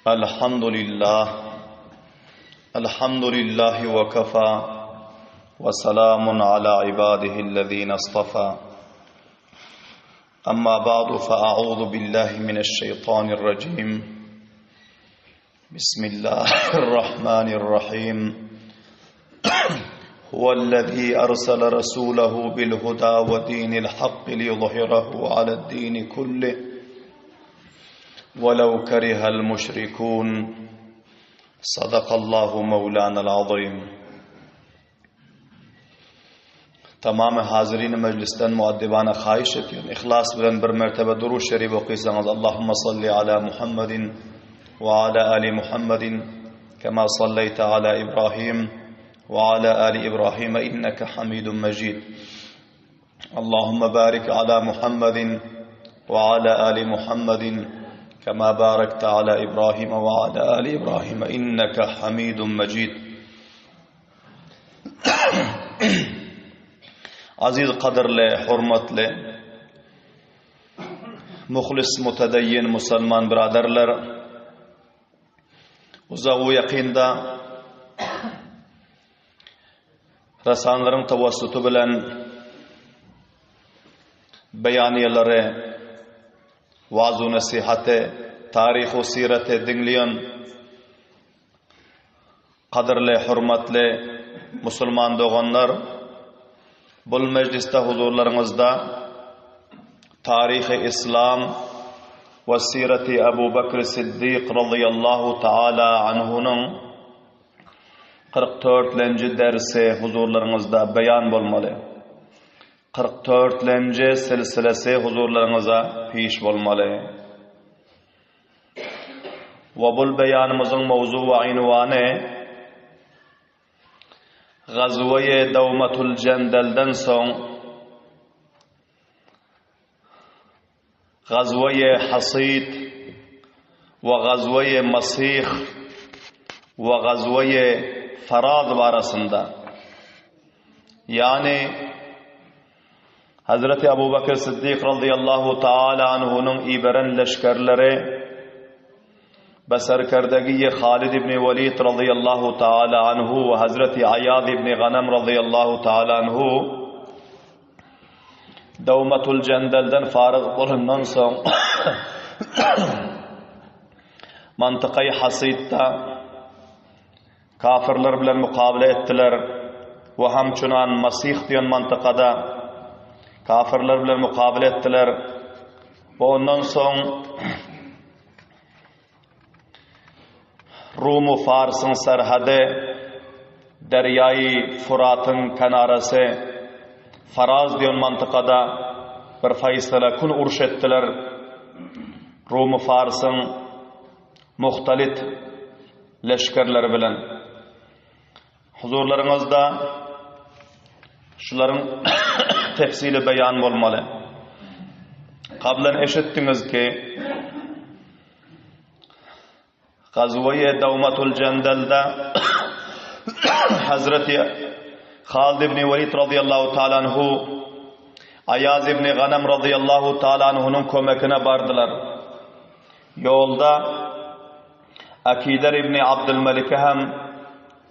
الحمد لله الحمد لله وكفى وسلام على عباده الذين اصطفى أما بعد فأعوذ بالله من الشيطان الرجيم بسم الله الرحمن الرحيم هو الذي أرسل رسوله بالهدى ودين الحق ليظهره على الدين كله ولو كره المشركون صدق الله مولانا العظيم Tamamy hazirini mejlisden muaddibana haýyş etýän, yhlas bilen bir mertebe Durud şerif okysaňyz, Allahumma salli ala Muhammedin we ala ali Muhammedin kema salleýte ala Ibrahim we ala ali Ibrahim inneke Hamidun Mejid. Allahumma barik ala Muhammedin we ala ali Muhammedin kema barakte ala Ibrahim we ala ali Ibrahim inneke Hamidun Mejid. Aziz gadyrly, hormatly, muhlis, mutadayyin musulman biraderler, uzak we ýakynda rasanlaryň tawassuty bilen beýaniýeleri, waaz-u nesihaty, taryh-u siraty diňleýän Gadyrly, hormatly musulman doganlar, bul mejlisde huzurlaryňyzda Taryhy Islam we Sirati Abu Bakr Siddik razyýallahu taala anhunyň 44-lenji dersi huzurlaryňyzda beýan bolmaly. 44-lenji silsilesi huzurlaryňyza piş bolmaly. We bul beýanymyzyň mowzu we ynwany Gazweýe Dawmatul Jendelden soň Gazweýe Hasyt we Gazweýe Masyh we Gazweýe Faraz barasynda ýagny Hazreti Abu Bakr Siddik razyýallahu taala anhunyň iberen leşgerleri beserkerdegi Halid ibn Welid razyýallahu taala anhu we Hazreti Aýaz ibn Ganam razyýallahu taala anhu Dawmatul Jendelden faryg bolandan soň Mantykaý Hasytda Kafyrlar bilen mukabele etdiler we hamçunan Masyh diýen mantykada kafyrlar bilen mukabele etdiler we ondan soň Rum we Farsyň serhedi Derýaýy Furatyň kenarasy Faraz diýen mantykada bir faýsala kun uruş etdiler. Rum we Farsyň muhtalit leşgerleri bilen huzurlaryňyzda şularyň tefsili beýan bolmaly. Kablan eşitdiňiz ki, Gazweýe Dawmatul Jendelde Hazreti Halid ibn Welid radıyallahu taala anhu Aýaz ibn Ganam radıyallahu taala anhunyň kömekine bardylar. Ýolda Akider ibn Abdylmeliki hem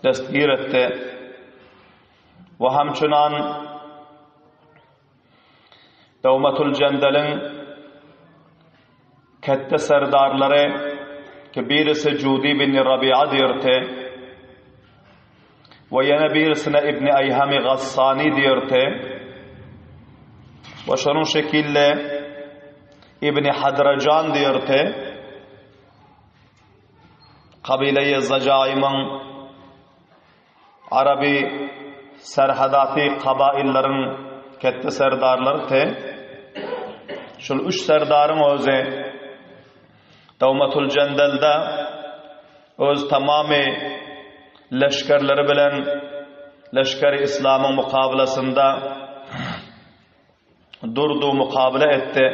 destgir etdi we hamçynan Dawmatul Jendeliň ketde serdarlary ki birisi Judi ibn Rabi'a diýerdi we ýene birisine Ibn Aýhami Gassani diýerdi we şonuň şekilde Ibn Hadrajan diýerdi Kabileýi Zajaýymyň Araby serhadaty kabailleriň ketde serdarlary te şol üç serdaryň özi Dawmatul Jendelde öz tamamy leşgerleri bilen leşgeri Islamyň mukabylasynda durdy, mukabyla etdi.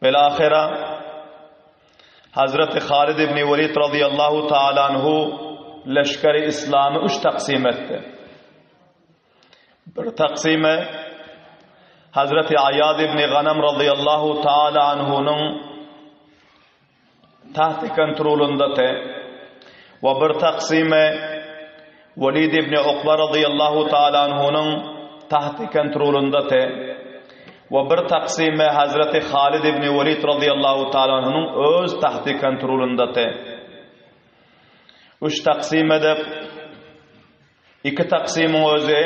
Belahyra Hazreti Halid ibn Welid radıyallahu taala anhu leşgeri İslamy üç taksim etdi. Bir taksime Hazreti Aýaz ibn Ganam radıyallahu taala anhunyň. tahti kontrolundady we bir taksymy Welid ibn Ukba razyýallahu taala anhunyň tahti kontrolundady we bir taksymy Hazreti Halid ibn Welid razyýallahu taala anhunyň öz tahti kontrolundady. Üç taksym edip, iki taksymyň özi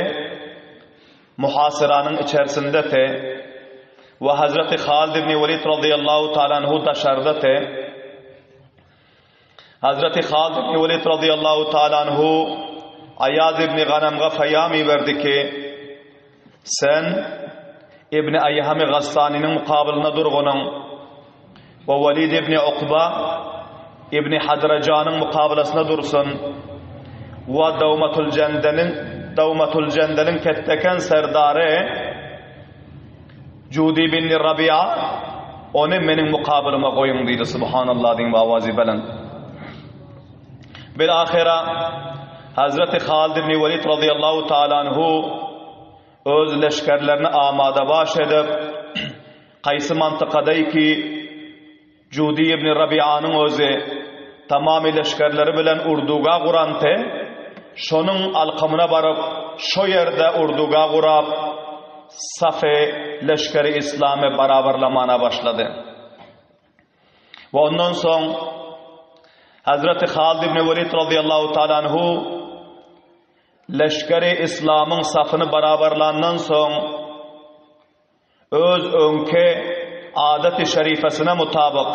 muhasyranyň içerisindedi we Hazreti Halid ibn Welid razyýallahu taala anhu daşardady. Hazreti Halid ibn Welid razyýallahu taala anhu Aýaz ibn Ganamga peýam iberdi ki, Sen Ibn Aýhamy Gassanynyň mukabylynda durgunyň we Welid ibn Ukba ibn Hadrajanyň mukabylasynda dursun we Dawmatul Jendeliň Dawmatul Jendeliň ketdeken serdary Judi bin Rabi'a ony meniň mukabylyma goýuň diýdi. Subhanallah diýiň awazy belent. Bil ahyra Hazreti Halid ibn Welid radıyallahu taala anhu öz leşgerlerini amada baş edip kaýsy mantykadaýki Judi ibn Rabianyň özi tamamy leşgerleri bilen urduga guranty, şonuň alkymyna baryp, şo ýerde urduga gurap, safy leşgeri islamy barabarlamana başlady. We ondan soň Hazreti Halid ibn Welid razyýallahu taala anhu leşgeri islamyň safyny barabarlandan soň Öz öňki adaty şerifesine mutabyk,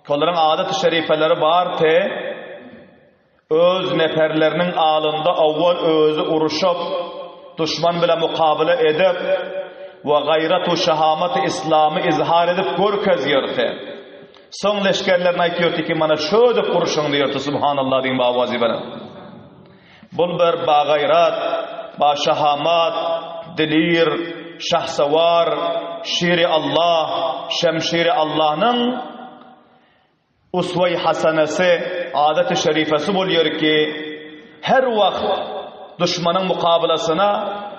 ki olaryň adaty şerifeleri bardy, öz neperleriniň alynda owwal özi uruşyp, duşman bile mukabele edip we gaýrat-u şehamaty islamy izhar edip görkezýärdi. Soň leşgerlerine aýtýardy ki, mana şödüp uruşyň diýerdi, Subhanallah diýiň bu awazy bilen. Bul bir bagaýrat, başahamat, dilir, şahsawar, şiri Allah, şemşiri Allahnyň uswe-i hasanasy, adaty şerifesi bolýar ki, her wagt duşmanyň mukabylasyna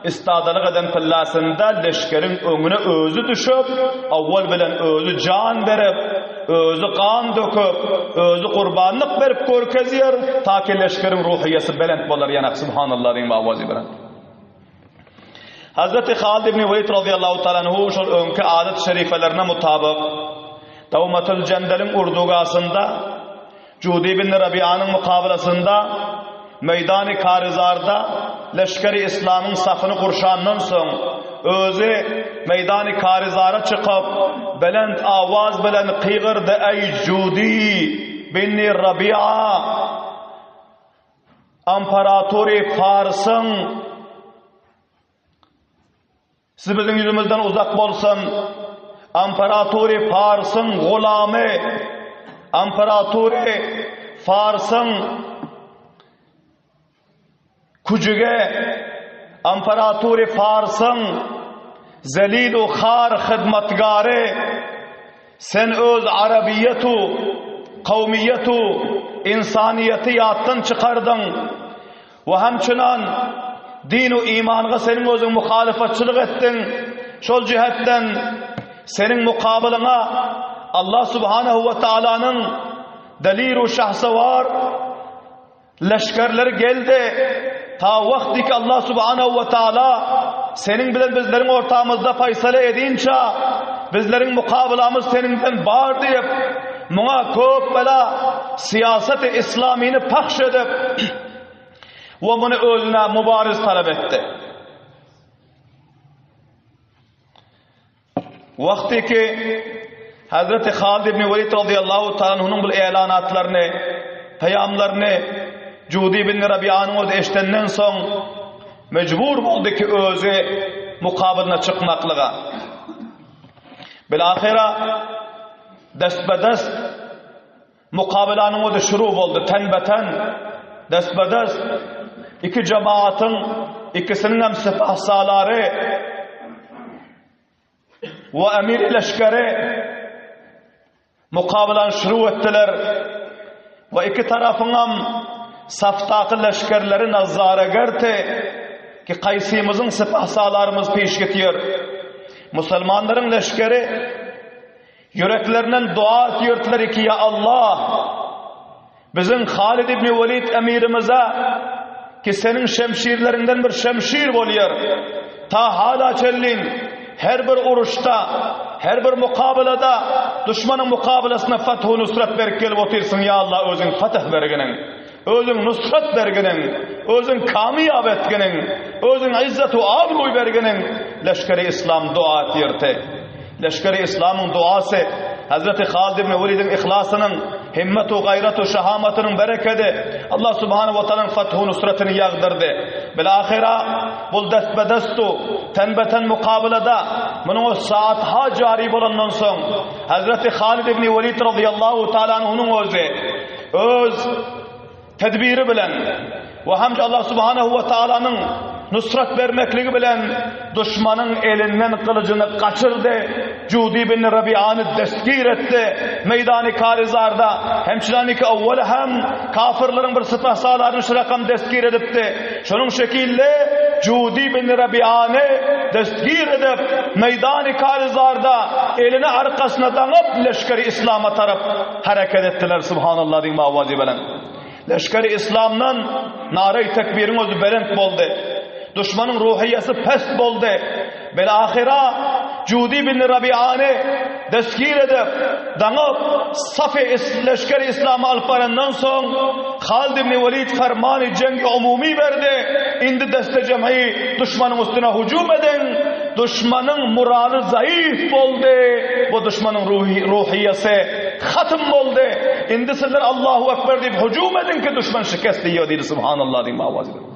istadalyk eden tyllasynda leşgeriň öňüne özi düşüp, owwal bilen özi jan berip, Özi gan döküp, özi gurbanlyk berip görkezýär, ta ki leşgeriň ruhyýesi belent bolar ýanak Subhanallah diýiň awazy bilen. Hazreti Halid ibn Welid radıyallahu taala anhu şol öňki adat şerifelerine mutabyk Dawmatul Jendeliň urdugasynda Judi ibn Rabianyň mukabylasynda Meýdany Karyzarda leşgeri islamyň safyny gurşandan soň, özi Meýdany Karyzara çykyp, belent awaz bilen gygyrdy, Eý, Judi bin Rabia! Amparatory Farsyň! Siz biziň ýüzümizden uzak bolsun. Amparatory Farsyň gulamy, amparatory Farsyň küjüge, amparatory Farsyň zelil u har hyzmatgary, sen öz arabiýetu, kawmiýetu, insaniýeti ýatdan çykardyň. We hemçinan din-u imanga seniň özüň muhalyfatçylyk etdiň. Şol jihetden seniň mukabylyňa Allah subhanahu we taalanyň delir-u şahsawar leşgerleri geldi. Ta wagty ki Allah subhanahu we taala seniň bilen bizleriň ortamyzda faýsala edinçä bizleriň mukabylamyz seniň bilen bar diýip, muňa köp bela syýasaty islamyny pahş edip we muny özüne mubariz talap etdi. Wagty ki Hazreti Halid ibn Welid radıyallahu ta'ala anhunyň bu elanatlaryny, peýamlaryny Judi ibn Rabianyň özi eşidenden soň mejbur boldy ki özi mukabylyna çykmaklyga. Bilahira destbe-dest Mukabelanyň özi şuru boldy, tenbe-ten, destbe-dest. Iki jemaatyň ikisiniňem sypahsalary we emiri leşgeri mukabelany şuru etdiler we iki tarapyňam safdaky leşgerleri nazzaragerdi ki kaýsymyzyň sypahsalarymyz peş getiýär. Musulmanlaryň leşgeri. Ýüreklerinden dua etýärdiler ki, Ýa Allah, biziň Halid ibn Welid emirimize ki seniň şemşirleriňden bir şemşir bolýar. Ta hala çenlin her bir uruşda, her bir mukabelada duşmanyň mukabelesyna fathu nusrat berip gelip otyrsyň, ýa Allah özüň fatah berginiň. Özüň nusrat berginiň, özüň kamyýap etginiň, özüň yzzet we abruý berginiň, leşgeri yslam dua etýärdi. Leşgeri yslamyň duasy, Hezreti Halid ibn Welidiň yhlasynyň, himmet we gaýrat we şahamatynyň berekedi, Allah subhanahu we taalaň fath we nusratyny ýagdyrdy. Bilahyra bul destbe-dest u tenbe-ten mukabelada munuň o saat-ha jary bolandan soň, Hezreti Halid ibn Welid razyýallahu taala anhunyň özi, Öz tedbiri bilen we hem-de Allah subhanahu we taalanyň nusrat bermekligi bilen duşmanyň elinden gylyjyny gaçyrdy, Judi ibn Rabiany destgir etdi. Meýdany Karizarda hemçinaniki owwal hem kafirleriň bir sypahsalaryny şu rakam destgir edipdi. Şonuň şekilde Judi ibn Rabiany destgir edip, meýdany Karizarda elini arkasyna daňyp leşgeri islama tarap Hereket etdiler Subhanallah diýip awazy bilen. Leşgeri İslamdan nara-i tekbiriň özi belent boldy. Duşmanyň ruhyýasy pes boldy. Bil-ahyra Judi bin Rabiany destgir edip, daňyp, saf-y leşgeri İslamy alyp barandan soň, Halid ibn Welid fermany jengi umumy berdi, Indi deste-jem'i duşmanyň üstüne hüjüm ediň! Duşmanyň moraly zaif boldy we duşmanyň ruhyýasy hatym boldy. Indi sizler Allahu Ekber diýip hüjüm ediň ki duşman şikest iýer diýdi Subhanallah diýip awaz berdi.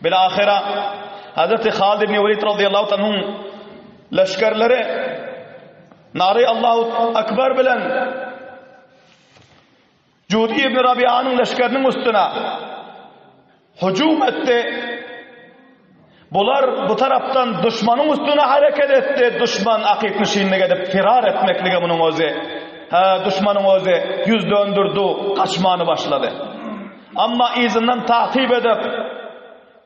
Bil-ahyra Hazreti Halid ibn Welid radıyallahu anhuň leşgerleri Nary Allahu Ekber bilen Judi ibn Rabianyň leşgeriniň üstüne hüjüm etdi. Bular bu tarapdan duşmanyň üstüne hereket etdi. Duşman akyp nişinlik edip firar etmeklige munuň özi, hä, duşmanyň özi ýüz döndürdi, gaçmany başlady. Amma yzyndan takyp edip,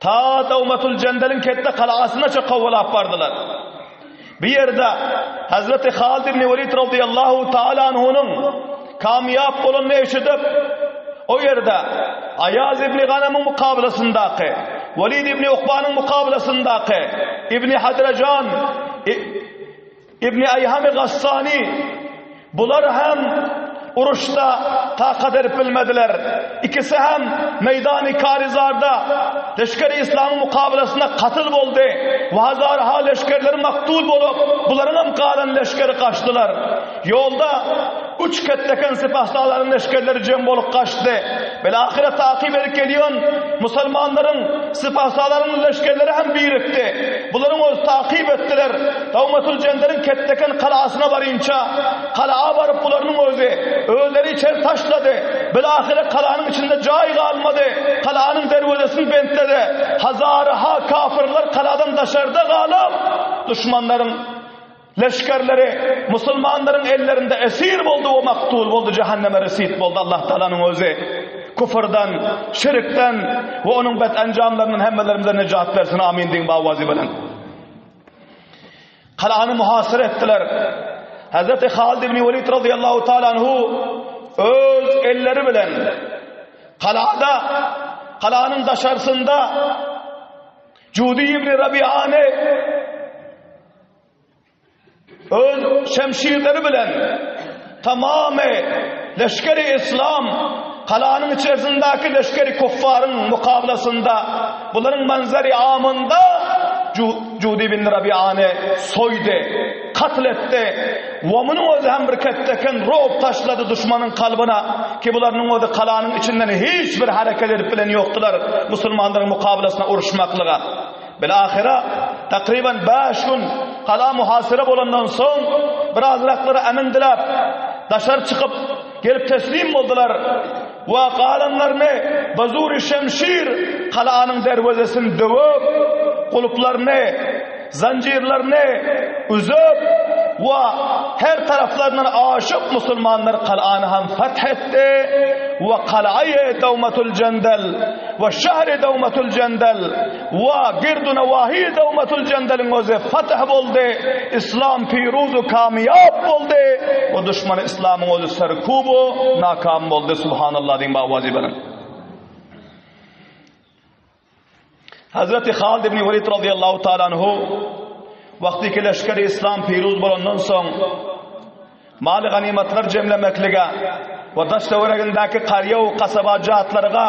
Ta Dawmatul Jendeliň ketde galasynaça kowalap bardylar. Bu ýerde Hazreti Halid ibn Welid radiyallahu taala anhunyň kamýap bolanyny eşidip, o ýerde Aýaz ibn Ganamyň mukabelasyndaky, Welid ibn Ukbanyň mukabelasyndaky Ibn Hadrajan Ibn Aýhamy Gassany, bular hem uruşda takat edip bilmediler. Ikisi hem meýdany Karizarda leşgeri Yslamyň mukabelasynda katyl boldy we hazarha leşgerleri maktul bolup, bularyň hem galan leşgeri gaçdylar. Ýolda üç ketdeken sypahsalaryň leşgerleri jem bolup gaçdy. Bilahyra takyp edip gelýän musulmanlaryň sypahsalaryň leşgerleri hem birikdi. Bularyň özi takyp etdiler. Dawmatul Jendeliň ketdeken galasyna barynça, galaa baryp bularynyň özi özleri içeri taşlady. Bilahyra galanyň içinde jaý galmady. Galanyň derwezesini bentledi. Hazarha kafyrlar galadan daşarda galyp, duşmanlaryň Leşgerleri musulmanlaryň ellerinde esir boldy we maktul boldy, jähenneme resit boldy. Allah Taalanyň özi küfürden, şirkden we onuň bet enjamlaryndan hemmelerimize nejat bersin. Amin diýiň bawazy bilen. Galany muhasyr etdiler. Hazreti Halid ibn Welid radıyallahu taala anhu öz elleri bilen galada, galanyň daşarsynda Judi ibn Rabiany Öz şemşirleri bilen tamamy leşgeri islam galanyň içerisindäki leşgeri kuffaryň mukabelasynda bularyň manzary amynda Judi bin Rabiany soýdy, katl etdi we munuň özi hem bir ketdeken rob taşlady duşmanyň kalbyna ki bularynyň özi galanyň içinden hiç bir hereket edip bilen ýokdular musulmanlaryň mukabelasyna uruşmaklyga. Bilahyra, takryban bäş gün gala muhasyra bolandan soň, birazraklary emin diläp, daşary çykyp, gelip teslim boldular we galanlaryny bazury şemşir galanyň derwezesini döwüp, gulplaryny, zanjyrlaryny üzüp we. her taraplaryndan aşyp musulmanlar galany hem feth etdi we galaýy Dawmatul Jendel we şähri Dawmatul Jendel we girdu nawahi Dawmatul Jendeliň özi feth boldy. Islam piruz we kamýap boldy we duşmany islamyň özi serkub we nakam boldy. Subhanallah diýiň bawazy bilen. Hazreti Halid ibn Walid radıyallahu taala anhu wagty ki leşgeri islam piruz bolandan soň maly ganymatlar jemlemeklige we daş töweregindäki karýa we kasaba jatlarga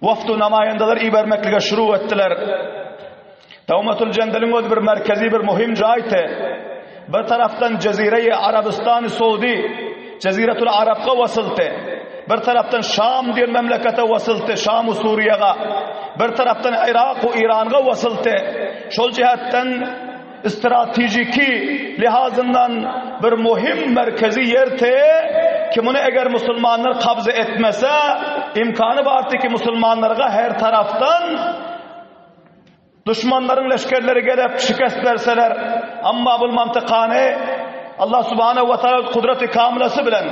waftu namaýandalar ibermeklige şuru etdiler. Dawmatul Jendeliň özi bir merkezi bir muhim jaýdy. Bir tarapdan Jezire-i Arabystany Saudi, Jeziretul Arapga wasyldy. Bir tarapdan Şam diýen memlekete wasyldy, Şam we Suriýaga. Bir tarapdan Yrak we Iranga wasyldy. Şol jihetden stratejiki lihazyndan bir muhim merkezi ýerdi ki muny eger musulmanlar kabza etmese, imkany bardy ki musulmanlarga her tarapdan Duşmanlaryň leşgerleri gelip şikest berseler, amma bul mantykany Allah subhanahu we taala kudraty kamylasy bilen,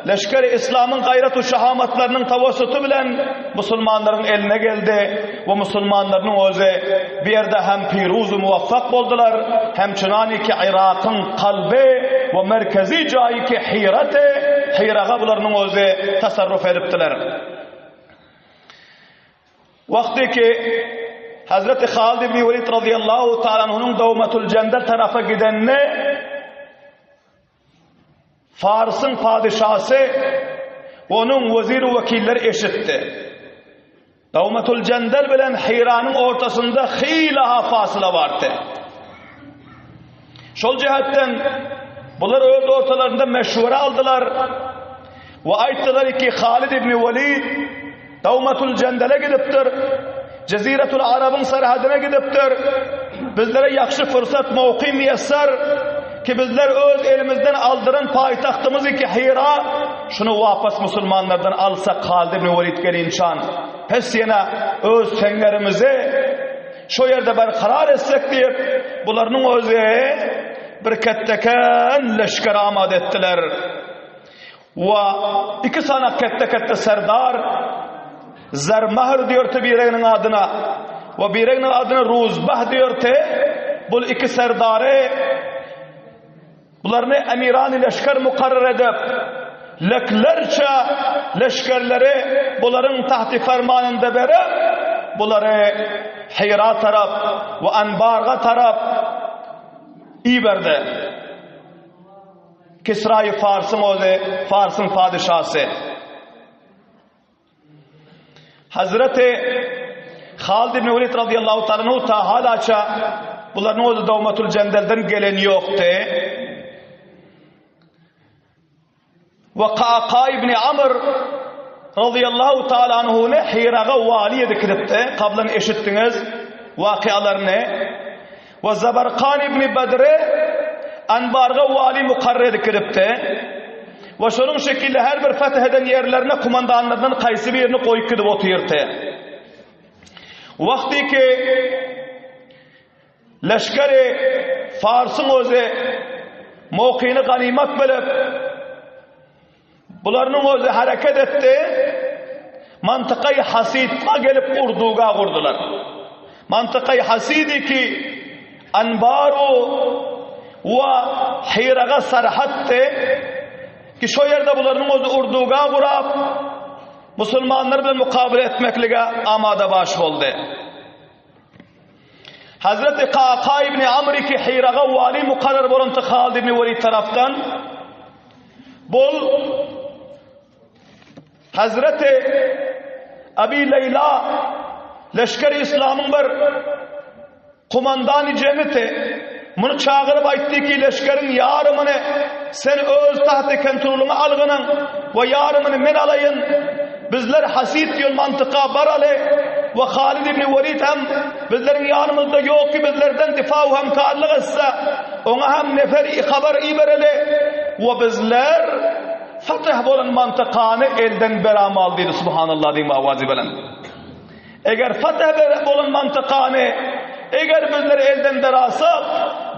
leşgeri islamyň gaýrat we şahamatlarynyň tawassuty bilen musulmanlaryň eline geldi we musulmanlarynyň özi bu ýerde hem piruz we muwaffak boldular, hem çynany ki Yrakyň kalby we merkezi jaýy ki Hiraty, Hiraga bularynyň özi tasarruf edipdiler. Wagty ki, Hazreti Halid ibn Welid radıyallahu ta'ala anhunyň Dawmatul Jendel tarapa gidenini Farsyň padyşasy onuň wezir wekilleri eşitdi. Dawmatul Jendel bilen Hiranyň ortasynda hylaha fasyla bardy. Şol jähetden bular öz ortalarynda meşwere aldylar we aýtdylar ki, Halid ibn Welid Dawmatul Jendele gidipdir. Jeziretul Arabyň serhedine gidipdir. Bizlere ýagşy fursat mowky miýesser ki bizler öz elimizden aldyran paýtagtymyzy ki Hira şuny wapas musulmanlardan alsak Halid ibn Welid gelinçan pes ýene öz seňňerimizi şo ýerde berkarar etsek diýip bularynyň özi bir ketdeken leşger amad etdiler. We iki sany ketde-ketde serdar Zermahr diýerdi bireginiň adyna we bireginiň adyna Ruzbah diýerdi. Bul iki serdary bularyny emirany leşger mukarrar edip, leklerçe leşgerleri bularyň tahti fermanynda berip, bulary Hira tarap we Anbarga tarap iberdi. Kisraýy Farsyň ozy, Farsyň padyşasy. Hazreti Halid ibn Welid radıyallahu ta'ala anhu ta halaça bularyň ozi Dawmatul Jendelden gelen ýokdy. We Kaka ibn Amr radıyallahu ta'ala anhuny Hiraga wali edikilipdi. Kablan eşitdiňiz wakyalaryny. We Zabarkan ibn Bedre Anbarga wali mukarrer edikilipdi. We şonuň şekilde her bir feth eden ýerlerine kumandanlardan kaýsy birini goýup gidip otyrdy. Wagty ki leşgeri Farsyň özi mowkyny ganymat bilip Bularynyň özi hereket etdi. Mantykaý Hasidga gelip urduga gurdular. Mantykaý Hasidi ki Anbaru we Hiraga sarhatdy ki şo ýerde bularynyň özi urduga gurap musulmanlar bilen mukabele etmeklige amada baş boldy. Hazreti Kaka ibn Amr ki Hiraga wali mukarrar bolan Halid ibn Welid tarapdan bol Hazreti Abi Leyla leşger İslamyň bir kumandany jeňiti muny çagyryp aýtdy ki leşgeriň ýarymyny sen öz tahty kontrolyňa algynyň we ýarymyny men alaýyn Bizler Hasid diýen mantyka baraly we Halid ibn Welid hem bizleriň ýanymyzda ýok ki bizlerden difa we hemkarlyk etse, oňa hem nefer habar ibereli we bizler fetih bolan mantykany elden beramaly diýdi. Subhanallah diýiň awazy bilen. Eger fetih bolan mantykany eger bizler elden berasak,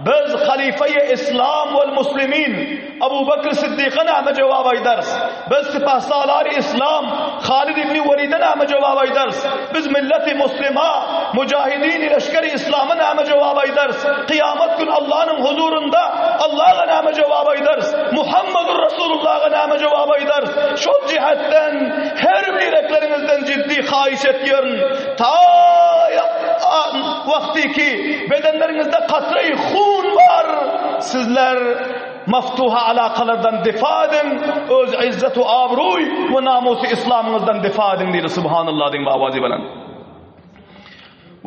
Biz Halyfaýy Islam wal Muslimin Abu Bekr Siddyka näme jogap aýdarys? Biz Sipahsalary Islam Halid ibn Welide näme jogap aýdarys? Biz milleti muslima, mujahidini leşgeri Islama näme jogap aýdarys? Kyýamat gün Allanyň huzurynda Allaha näme jogap aýdarys? Muhammedur Rasulullaha näme jogap aýdarys? Şol jihetden her birekleriňizden ciddi haýyş etýärin. Ta wagty ki bedenleriňizde katreý hun bar, sizler maftuha alakalardan difa ediň, öz izzet we abruý we namusy islamyňyzdan difa ediň diýdi. Subhanallah diýiň awazy bilen.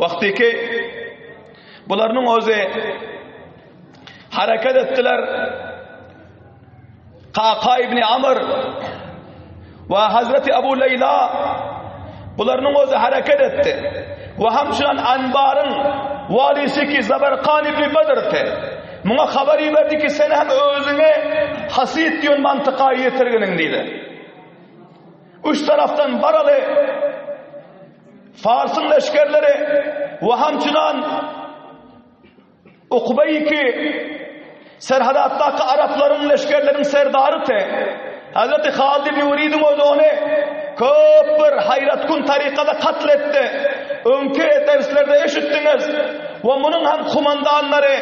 Wagty ki bularynyň özi hareket etdiler. Kaka ibn Amr we Hazreti Abu Leýla bularynyň özi hareket etdi. We hamçynan Anbaryň walisi ki Zabarkan ibn Badr'ti. Muňa habar iberdi ki sen hem özüňi Hasid diýen mantyka ýetirginiň diýdi. Üç tarafdan baraly Farsyň leşgerleri we hamçynan Ukbe ki Serhadatdaky araplaryň leşgerleriniň serdarydy. Hazreti Halid ibn Welidiň özi ony köp bir haýratkun tarykada katl etdi. Öňki derslerde eşitdiňiz. We munuň hem kumandanlary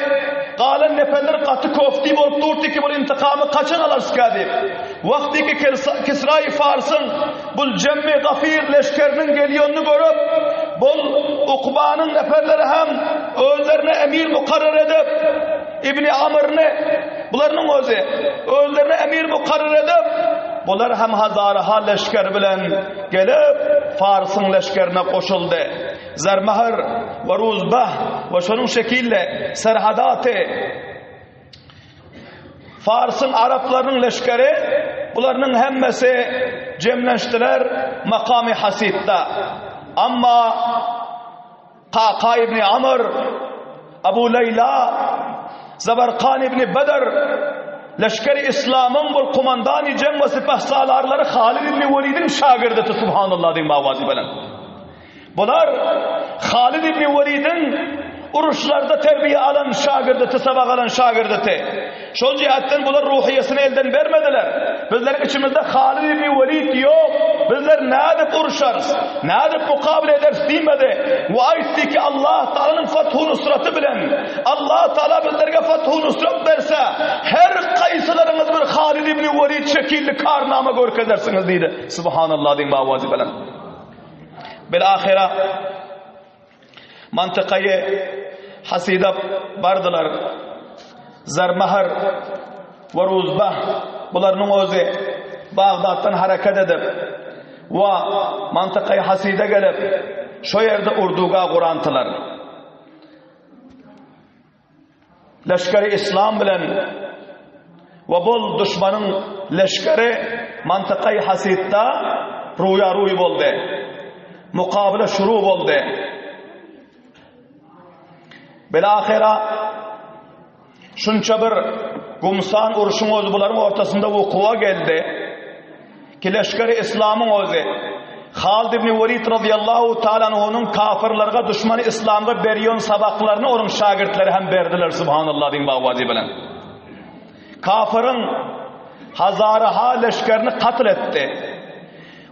galan neperler gaty köfti bolup durdy ki bul intikamy kaçan alarska diýip. Wagty ki Kisraýy Farsyň bul jemmi gafir leşgeriniň gelýänini görüp, bul Ukbanyň neperleri hem özlerine emir mukarrar edip, Ibni Amrny, bularynyň özi, özlerine emir mukarrar edip, bular hem hazaraha leşger bilen gelip, Farsyň leşgerine goşuldy. Zermahr we Ruzbah we şonuň şekilde Serhadaty, Farsyň araplarynyň leşgeri bularynyň hemmesi jemlenşdiler makamy Hasitda. Amma Kaka ibn Amr, Abu Leýla, Zabarkan ibn Bedr leşgeri Islamyň bul kumandany jeň we sipahsalarlary Halid ibn Welidiň şagirditi subhanallah diýiň awazy bilen. Bular Halid ibn Welidiň uruşlarda terbiýe alan şagirditi, sabak alan şagirditi. Şol jihetden bular ruhyýetini elden bermediler. Bizleriň içimizde Halid ibn Welid ýok. Bizler nädip uruşarys? Nädip mukabele ederis diýmedi. We aýtdy ki, Allah Taalanyň fathu nusraty bilen Allah Taala bizlerge fathu nusrat berse, her kaýsylaryňyz bir Halid ibn Welid şekilli karnama görkezersiňiz diýdi. Subhanallah diýiň awazy bilen. Bil-ahyra mantykaýy Hasida bardylar. Zarmahar we Ruzbah bularynyň özi Bagdatdan hereket edip we mantykaýy Hasida gelip, şo ýerde urduga gurantylar. Leşgeri Islam bilen we bol duşmanyň leşgeri mantykaý Hasitda ruýa-ruý boldy. Mukabele şuru boldy. Bilahyra şunça bir gumsan urşuň özi bularyň ortasynda wukuwa geldi. Ki leşgeri Islamyň özi Halid ibn Welid razyýallahu taala anhunyň kafirlerge duşmany Islamga berýän sabaklaryny onuň şagirtleri hem berdiler subhanallah diýiň bawazy bilen. Kafirin hazaraha leşgerini katl etdi.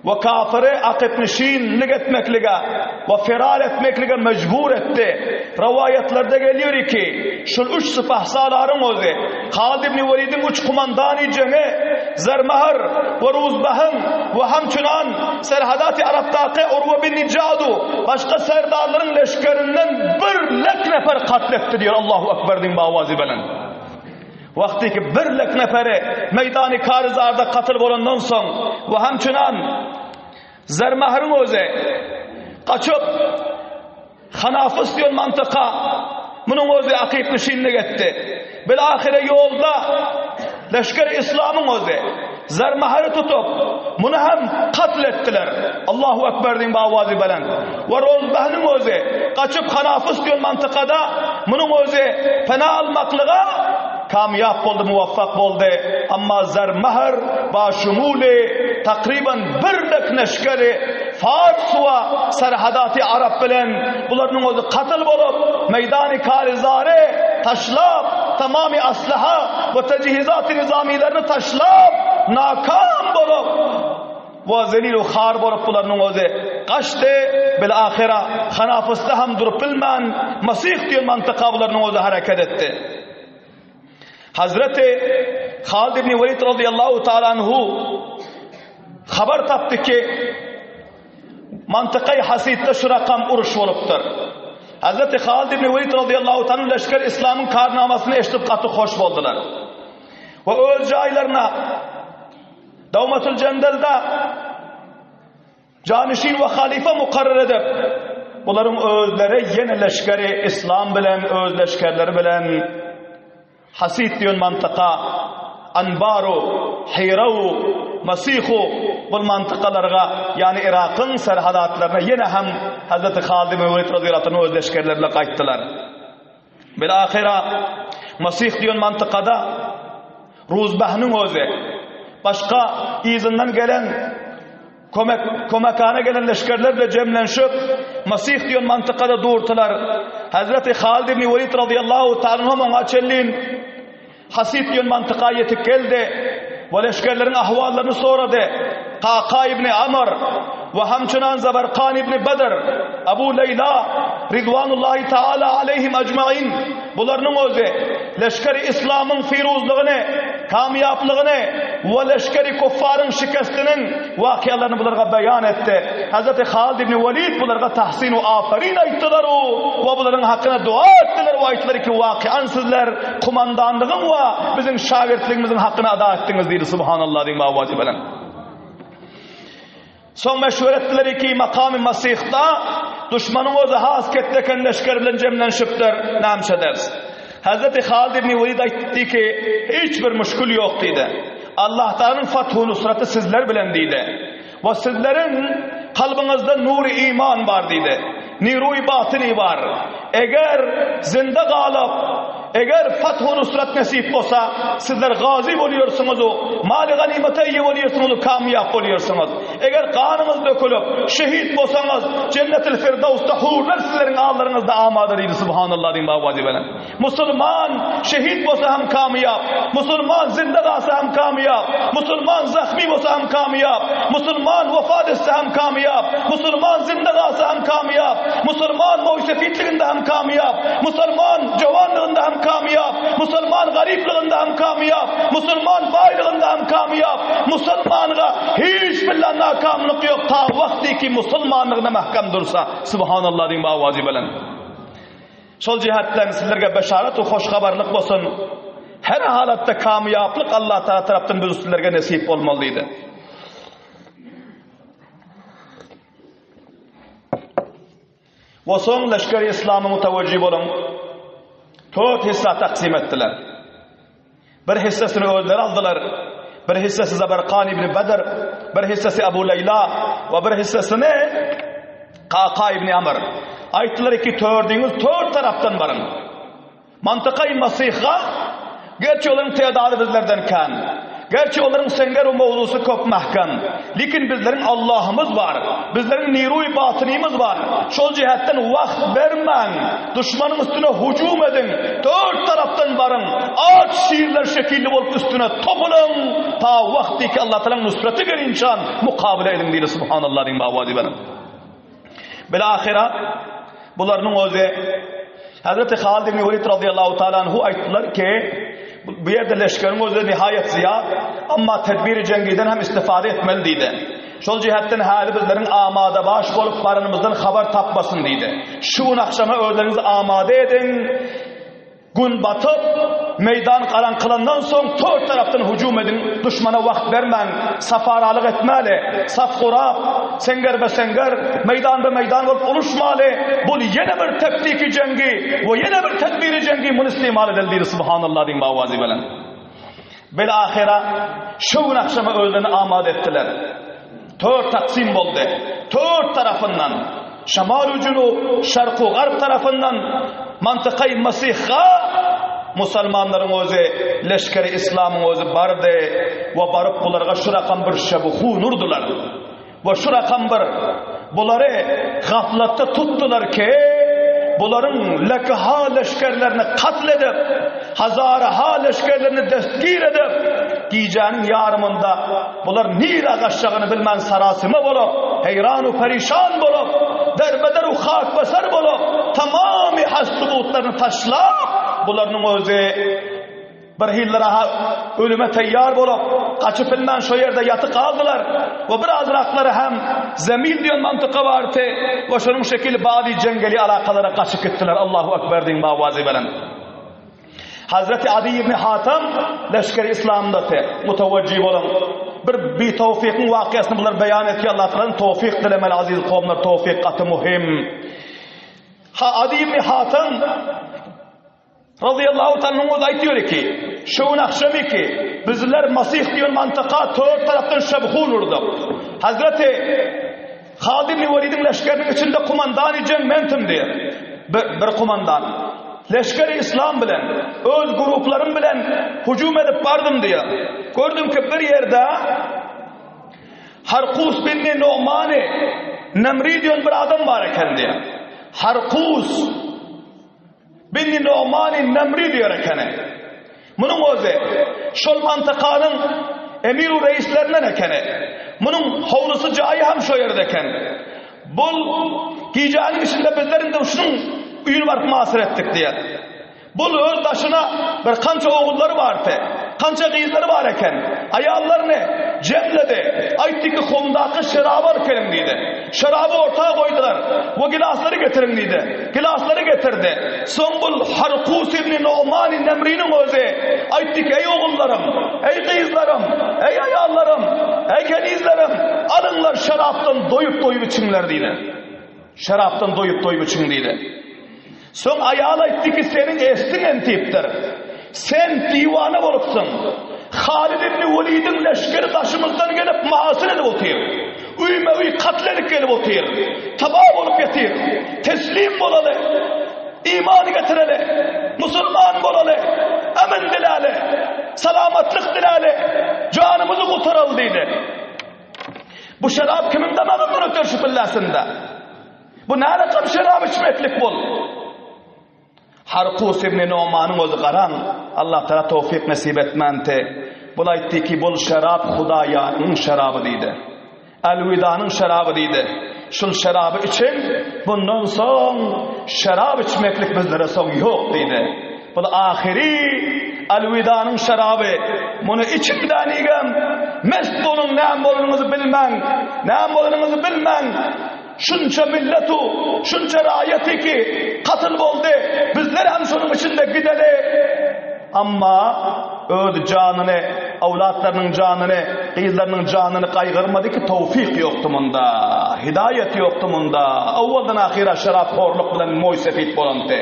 We kafiri akypnişinlik etmeklige we ferar etmeklige mejbur etdi. Rowaýatlarda gelýär ki, şul üç sypahsalaryň özi, Halid ibn Welidiň üç kumandany jeňi, Zermahar we Ruzbahyň we hamçunan Serhadaty Arapdaky Urwa bin Jadu başga serdarlaryň leşgerinden bir lek nefer katl etdi diýär. Allahu Ekber diýiň bawazy bilen. Wagty ki bir lek neferi meýdany Karyzarda katl bolandan soň we hamçunan Zermahyryň özi gaçyp Hanafys diýen mantyka munuň özi akypnişinlik etdi. Bilahyra ýolda leşger Islamyň özi Zermahary tutup, muny hem katl etdiler. Allahu Ekber diýiň bawazy belent. We Rozbahnyň özi gaçyp Hanafys diýen mantykada munuň özi pena almaklyga kamýap boldy, muwaffak boldy. Amma Zermahr ba şumuli takryban bir lek leşgeri Fars we Serhadaty Arap bilen bularynyň özi katl bolup, meýdany Karizary. taşlap, tamamy aslaha we tejhizaty nizamilerini taşlap, nakam bolup we zelil-u har bolup bularynyň özi gaçdy, bil-ahyra Hanafysda hem durup bilmän, Masyh diýen mantyka bularynyň özi hereket etdi. Hazreti Halid ibn Welid radiyallahu taala anhu habar tapdy ki, Mantykay Hasidde şu rakam uruş bolupdyr. Hazreti Halid ibn Welid radıyallahu taala leşger İslamyň karnamasyny eşidip gaty hoş boldular. We öz jaýlaryna Dawmatul Jendelde Janişin we halyfa mukarrer edip, bularyň özleri ýene leşgeri islam bilen öz leşgerleri bilen Hasid diýen mantyka, Anbaru, Hirawu, Masihu bul mantykalarga, ýagny Yrakyň serhadatlaryna ýene hem Hazreti Halid ibn Welid razyýallahu anhu öz leşgerleri bilen gaýtdylar. Bil-ahyra Masih diýen mantykada Ruzbehniň özi, başga yzyndan gelen Kömek, kömekana gelen leşgerler bile jemlenşip, Masih diýen mantykada durdylar. Hazreti Halid ibn Welid radıyallahu ta'ala anhu oňa çenlin Hasib diýen mantyka ýetip geldi we leşgerleriň ahwallaryny sorady. Kaka ibn Amr we hamçynan Zabarkan ibn Badr, Abu Leýla ridwanullahi taala aleyhim ecmain Bularynyň özi leşgeri islamyň firuzlygyny, kamýaplygyny we leşgeri kuffaryň şikestiniň wakyalaryny bularga beýan etdi. Hazreti Halid ibn Welid bularga tahsin we aferin aýtdylar we bularyň hakyna dua etdiler we aýtdylar ki, wakyan sizler kumandanlygyň we biziň şagirtligimiziň hakyny ada etdiňiz diýdi. Subhanallah diýiň awazy bilen. Soň meşweret etdiler ki, makamy Masihda duşmanyň özi has ketdeken leşger bilen jemlenşipdir, nämçe ederis? Hazreti Halid ibn Welid aýtdy ki, hiç bir müşkül ýok diýdi. Allah Taalanyň fathu nusraty sizler bilen diýdi. We sizleriň kalbyňyzda nury iman bar diýdi. Niruý batyny bar. Eger zinde galyp, eger fathu nusrat nesip bolsa, sizler gazy bolýarsyňyz, maly ganymata eýe bolýarsyňyz, kamýap bolýarsyňyz. Eger ganyňyz dökülip, şehit bolsaňyz, Jennetil Firdawsda hurlar sizleriň allaryňyzda amada diýdi, Subhanallah diýiň bawazy bilen. Musulman şehit bolsa hem kamýap, musulman zinde galsa hem kamýap, musulman zahmi bolsa hem kamýap, musulman wefat etse hem kamýap, musulman zinde galsa hem kamýap, musulman moýsefitliginde hem kamýap, musulman jowanlygynda hem kamýap, musulman garyplygynda hem kamýap, musulman baýlygynda hem kamýap, musulmanga hiç bir nakamlyk ýok ta wagty ki musulmanlygyna mähkem dursa, Subhanallah diýiň awazy bilen. Şol jihetden sizlerge beşaret we hoş habarlyk bolsun. Her halatda kamyýaplyk Allah Taala tarapdan biz sizlerge nesip bolmaly diýdi. We soň leşger-i İslamy mutawejji boluň. Tört hissa taksim etdiler. Bir hissesini özleri aldylar. Bir hissesi Zabarkan ibn Badr, bir hissesi Abu Leýla we bir hissesini Kaka ibn Amr. Aýtdylar ki, tördüňiz tört tarapdan baryň. Mantykaý Masiha, gerçi olaryň tedady bizlerden kän. Gerçi olaryň senger we mowzusy köp mähkem. Lekin bizleriň Allahymyz bar. Bizleriň niruý batynymyz bar. Şol jihetden wagt bermäň. Duşmanyň üstüne hujum ediň. Tört tarapdan baryň. Aç şirler şekilli bolup üstüne topulyň. Ta wagty ki Allah Tagalaň nusraty gelinçan mukabele ediň diýdi. Subhanallah diýiň bawazy bilen. Bilahira bularynyň özi Hazreti Halid ibn Welid radıyallahu taala anhu aýtdylar ki, bu ýerde leşgeriň özi nihaýet zyýat, amma tedbiri jengiden hem istifade etmeli diýdi. Şol jihetden häli bizleriň amada baş bolup baranymyzdan habar tapmasyn diýdi. Şu gün akşama özleriňizi amada ediň. Gün batyp, meýdan garaňkylandan soň tört tarapdan hüjüm ediň, duşmana wagt bermäň, safaralyk etmäli, saf gurap, seňgerbe-seňger, meýdanbe-meýdan bolup uruşmaly, bul ýene bir tektiki jeňgi we ýene bir tedbiri jeňgi muny istimal edeli diýdi, Subhanallah diýiň bawazy bilen. Bil-ahyra şu gün akşama özlerini amada etdiler. Tört taksim boldy. Tört tarapyndan, şamal-u junub, şark-u garp tarapyndan mantykaý Masiha musalmanlaryň özi, leşgeri islamyň özi bardy we baryp bularga şu rakam bir şebi-hun urdular. We şu rakam bir bulary gaflatda tutdular ki, bularyň lekaha leşgerlerini katl edip, hazaraha leşgerlerini destgir edip, gijäniň ýarymynda bular nirä gaçjagyny bilmän sarasyma bolup, heýran-u-perişan bolup, derbeder-u hakbasar bolup, tamamy haç-subutlaryny taşlap, bularynyň özi Bir hillere-ha ölüme taýýar bolup, gaçyp bilmän şo ýerde ýatyp galdylar we bir azraklary hem Zemil diýen mantyka bardy we şonuň şekili bady jeňňeli alakalara gaçyp gitdiler. Allahu Ekber diýiň bawazy bilen. Hazreti Adi ibn Hatam leşgeri Islamdaty, mutawajjih boluň. Bir bitowfikyň wakyýasyny bular beýan etýär, Allah Tagaladan towfyk dilemeli aziz kowumlar, towfyk gaty muhim. Ha Adi ibn Hatam Razyýallahu taala anhu aýtýar ki, Şu gün agşam ki, bizler Masih diýen mantaka tört tarapdan şebhun urdyk. Hazreti Halid ibn Welidiň leşgeriniň içinde kumandany jeň mentim diýýär. Bir, bir kumandan. Leşgeri İslam bilen, öz gruplarym bilen hüjüm edip bardym diýýär. Gördüm ki bir ýerde Harkus bin Nu'many Nemri diýen bir adam bar eken diýýär. Harkus Binni Nomany Nemri diýer ekeni. Munuň özi şol mantykanyň emir-u reýislerinden ekeni. Munuň howlusy jaýy hem şo ýerde eken. Bul gijäniň içinde bizler indi şunuň öýüni baryp masyr etdik diýer. Bul öz daşyna bir kança ogullary bardy. Kança gyzlary bar eken. Aýallaryny jemledi. Aýtdy ki, Humdaky şeraby alyp geliň diýdi. Şeraby orta goýdular we gilaslary getiriň diýdi. Gilaslary getirdi. Soň bul Harkus ibn Nu'man Nemriniň özi aýtdy ki, Eý ogullarym, eý gyzlarym, eý aýallarym, eý kenizlerim, alyňlar şerapdan doýup-doýup içiňler diýdi. Şerapdan doýup-doýup içiň diýdi. Soň aýal aýtdy ki, seniň estiň entipdir. Sen diwana bolupsyň. Halid ibn Welidiň leşgeri daşymyzdan gelip muhasyr edip otyr. Öýme-öý katl edip gelip otyr. Taba bolup ýatyr. Teslim bolaly. Iman getireli. Musulman bolaly. Emin diläli. Salamatlyk diläli. Janymyzy gutaraly diýdi. Bu şerap kimiň damagyndan öter şu pillasynda? Bu närakam şerap içmeklik bol. Harkus ibn Nomanyň özi garaň, Allah Taala towfik nesip etmänti. Bul aýtdy ki, bul şerap Hudaýanyň şeraby diýdi. Elwidanyň şeraby diýdi. Şul şeraby içiň, bundan soň şerap içmeklik bizlere soň ýok diýdi. Bul ahyry Elwidanyň şeraby. Muny içiň dänigem, mest boluň, näme bolanyňyzy bilmäň, näme bolanyňyzy bilmäň. Şunça millet-u, şunça raýaty ki, katyl boldy, bizler hem şonuň içinde gideli. Amma öz janyny, awlatlarynyň janyny, gyzlarynyň janyny gaýgyrmady ki, towfyk ýokdy munda, hidaýat ýokdy munda. Owaldan ahyra şeraphorluk bilen moý-sefit bolandy.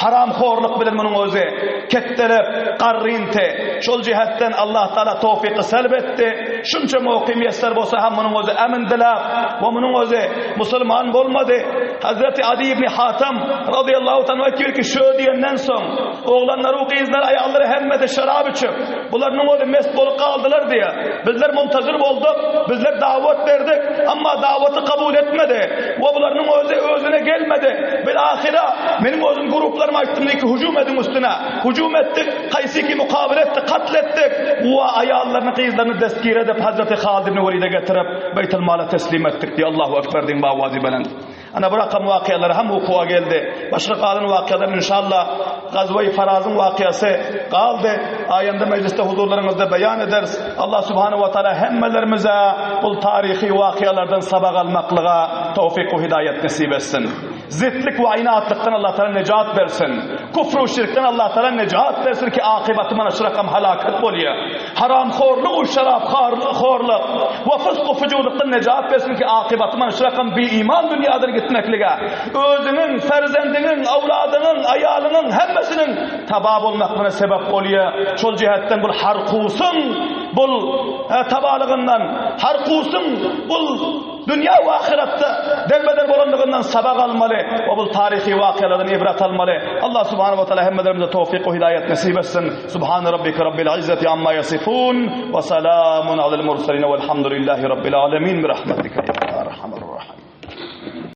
Haramhorluk bilen munuň özi ketdelep, garrynty. Şol jihetden Allah Taala towfyky selb etdi. Şunça mowky miýesser bolsa hem munuň özi emin diläp we munuň özi musulman bolmady. Hazreti Adi ibn Hatam razyýallahu taala aýtýar ki, şö diýenden soň oglanlary, gyzlary, aýallary hemmesi şerap içip, bularynyň özi mest bolup galdylar diýýär. Bizler muntazir bolduk, bizler dawat berdik, amma dawaty kabul etmedi we bularynyň özi özüne gelmedi. Bil ahyra meniň özüm gruplaryma aýtdym diýdi ki, hüjüm ediň üstüne. Hüjüm etdik, haýsy ki mukabele etdik, katl etdik we aýallaryny, gyzlaryny destgir edip Hazreti Halid ibn Welide getirip, Beýtil mala teslim etdik diýdi. Allahu ekber diýiň bawazy belent. Ana bu rakam wakyalar hem wukuwa geldi. Başga galan wakyalar inşallah Gazwe-i Farazyň wakyasy galdy. Aýanda mejlisde huzurlaryňyzda beýan ederis. Allah subhanahu wa taala hemmelerimize bul taryhy wakyalardan sabak almaklyga towfik we hidaýat nesip etsin. Zitlik we inatlykdan Allah taala nejat bersin. Kufr we şirkden Allah taala nejat bersin ki akybaty mana şu rakam halakat bolýar. Haramhorlyk we şerapharlyk we fysk-u-fujurlykdan nejat bersin ki, akybaty mana şu rakam bi-iman dünýadan gitmeklige, özüňiň, perzendiňiň, awladyňyň, aýalyňyň hemmesiniň taba bolmaklygyna sebäp bolýar. Şol jihetden bul harkusyň bul tabalygyndan, harkusyň bul Dünýä we ahyretde derbeder bolandygyndan sabak almaly we bul taryhy wakyalardan ibrat almaly. Allah subhanahu wa taala hemmelerimize towfyk we hidaýat nesip etsin. Subhane rabbike rabbil izzati amma ýasifun we salamun alel murselin welhamdulillahi rabbil alemin bi rahmetike.